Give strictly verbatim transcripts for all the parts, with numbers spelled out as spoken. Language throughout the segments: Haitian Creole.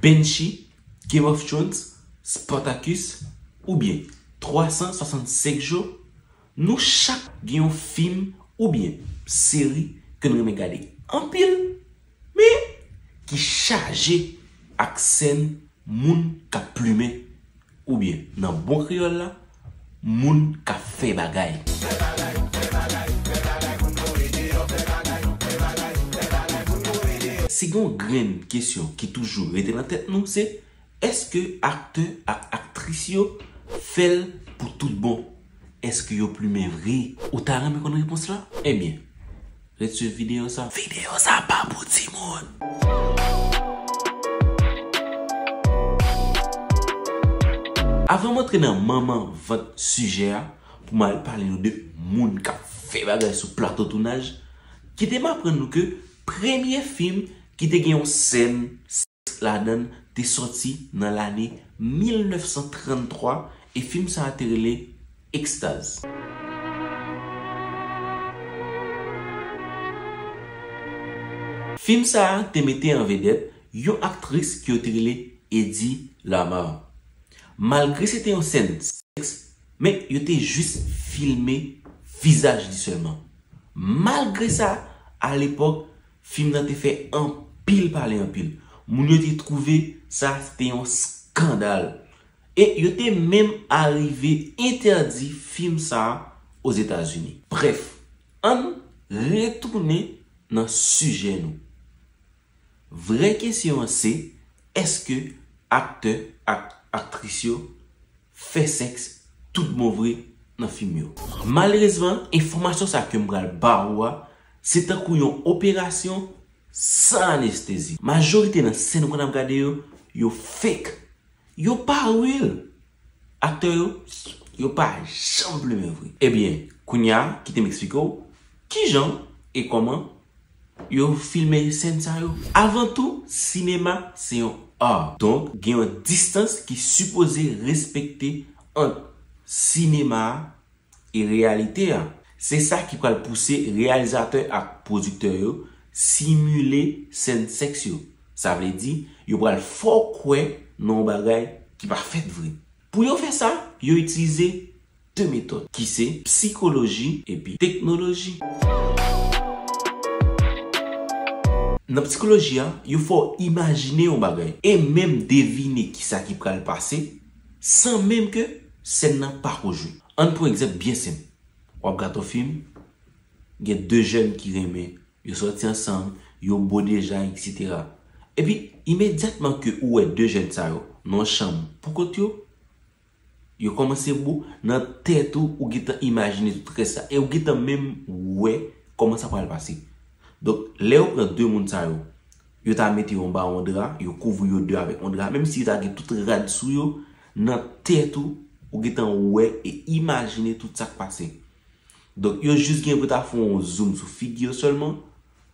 Banshee, Game of Thrones, Spartacus, oubyen twa san swasannsenk jou, nou chak gen yon fim oubyen seri ke n renmen gade anpil, men ki chaje ak sèn moun k ap plimen, oubyen nan bon kreyòl la, moun k ap fè bagay. Si gen yon grenn kesyon ki toujou rete nan tèt nou, se, èske aktè ak aktris yo fè l pou tout bon? Èske yo plimen vre? Ou ta renmen konn repons la? Ebyen, ret swiv videyo sa. Videyo sa pa pou timoun. Avan m antre nan manman vant sijè a, pou m al pale nou de moun k ap fè bagay sou plato tounaj, kite m aprann nou ke premye fim ki te gen yon sèn sèks ladan l te sòti nan lane mil nèf san tranntwa, e fim sa a te rele Ekstaz. Fim sa a te mete an vedèt yon aktris ke yo te rele Eddie Lamar. Malgre se te yon sèn sèks, men yo te jis filme vizaj li sèlman. Malgre sa, alepòk, fim nan te fè anpil pale anpil. Moun yo te twouve sa se te yon eskandal. E yo te menm arive entèdi fim sa a Ozetazini. Brèf, ann retounen nan sijè nou. Vrè kesyon an se, èske aktè ak aktris yo fè sèks tout bon vre nan fim yo? Malerezman, enfòmasyon sa ke m pral ba ou a, se tankou yon operasyon san anestezi. Majorite nan sèn ou konn ap gade yo, yo fake. Yo pa real. Aktè yo, yo pa janm plimen vre. Ebyen, kounye a, kite m eksplike w kijan e kòman yo filme sèn sa yo. Avan tou, sinema se yon art. Donk, gen yon distans ki sipoze respekte ant sinema a e reyalite a. Se sa ki pral pouse reyalizatè ak pwodiktè yo simile sèn sèks yo. Sa vle di, yo pral fè w kwè nan yon bagay ki pa fèt vre. Pou yo fè sa, yo itilize de metòd, ki se psikoloji epi teknoloji. Nan psikoloji a, yo fè w imajine yon bagay e menm devine kisa ki pral pase, san menm ke sèn nan pako jwe. Ann pran egzanp byen senp. W ap gade yon fim, gen de jèn ki renmen, yo sòti ansanm, yo bo deja, etsetera. Epi, imedyatman ke ou wè de jèn sa yo nan yon chanm pou kont yo, yo kòmanse bo, nan tèt ou, ou gentan imajine tout rès la. E ou gentan menm wè kòman sa pral pase. Donk, lè yo pran de moun sa yo, yo ta mete yo anba yon dra, yo kouvri yo de avèk yon dra, menm si yo ta gen tout rad sou yo, nan tèt ou, ou gentan wè e imajine tout sa k pase. Donk, yo jis gen pou ta fè yon zoom sou figi yo sèlman,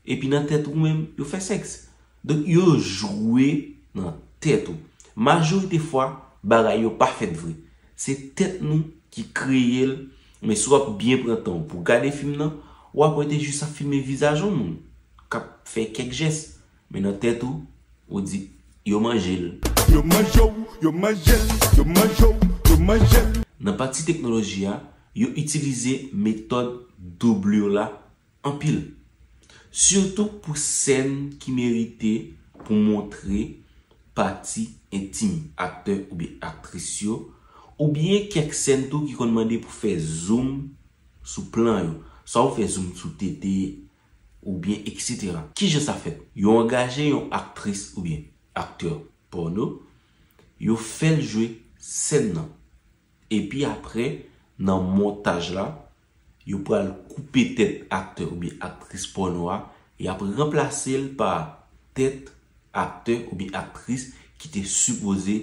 epi nan tèt ou menm, yo fè sèks. Donk, yo jwe nan tèt ou. Majorite fwa, bagay yo pa fèt vre. Se tèt nou ki kreye l, men si w ap byen pran tan w pou gade fim nan, w ap wè te jis ap filme vizaj yon moun k ap fè kèk jès, men nan tèt ou, ou di, yo manje l. Yo manje w, yo manje l, yo manje w, yo manje l. Nan pati teknoloji a, yo itilize metòd doublure la anpil. Sitou pou sèn ki merite pou montre pati entim aktè oubyen aktris yo, oubyen kèk sèn tou ki konn mande pou fè zoom sou plan yo, swa ou fè zoom sou tete, oubyen etsetera. Kijan sa fèt? Yo angaje yon aktris oubyen aktè pòno, yo fè l jwe sèn nan. Epi apre, nan montaj la, yo pral koupe tèt aktè oubyen aktris pòno a, y ap ranplase l pa tèt aktè oubyen aktris ki te sipoze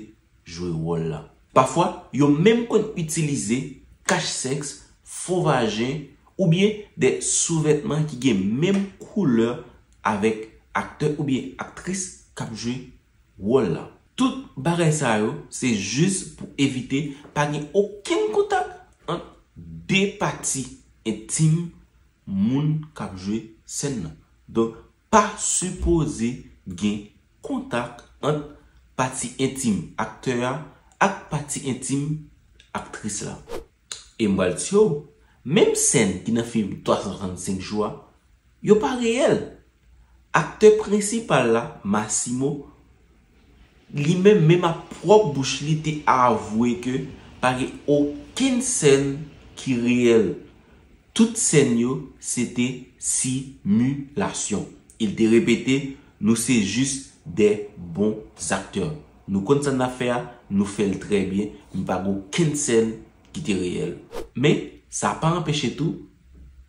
jwe wòl la. Pafwa, yo menm konn itilize kach sèks, fo vajen, oubyen de souvètman ki gen menm koulè avèk aktè oubyen aktris k ap jwe wòl la. Tout bagay sa yo, se jis pou evite pa gen okenn kontak ant de pati entim moun k ap jwe sèn nan. Donk, pa sipoze gen kontak ant pati entim aktè a ak pati entim aktris la. E m pral di w, menm sèn ki nan fim twa san swasannsenk jou a, yo pa reyèl. Aktè prensipal la, Massimo, li menm, menm ak pwòp bouch li, te avwe ke pa gen okenn sèn ki reyèl. Tout sèn yo, se te similasyon. Il te repete, nou se jis de bon aktè. Nou konn sa n ap fè a, nou fè l trè byen, men pa gen okenn sèn ki te reyèl. Men, sa pa anpeche tou,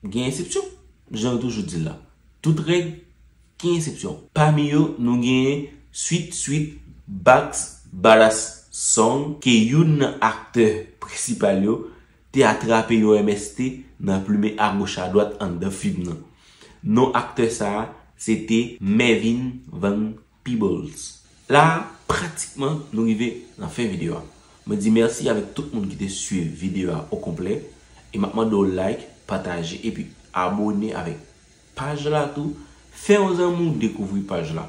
gen eksepsyon. Jan yo toujou di l la, tout règ gen eksepsyon. Pami yo, nou genyen Sweet Sweet Bass Badass Song, ke youn nan aktè prensipal yo te atrape yon M S T nan plimen agoch adwat anndan fim nan. Non aktè sa a, se te Mervyn Van Peebles. La a, pratikman, nou rive nan fen videyo a. Mwen di mèsi avèk tout moun ki te swiv videyo a okonplè. E m ap mande w like, pataje, epi abone avèk paj la tou. Fè yon zanmi w dekouvri paj la.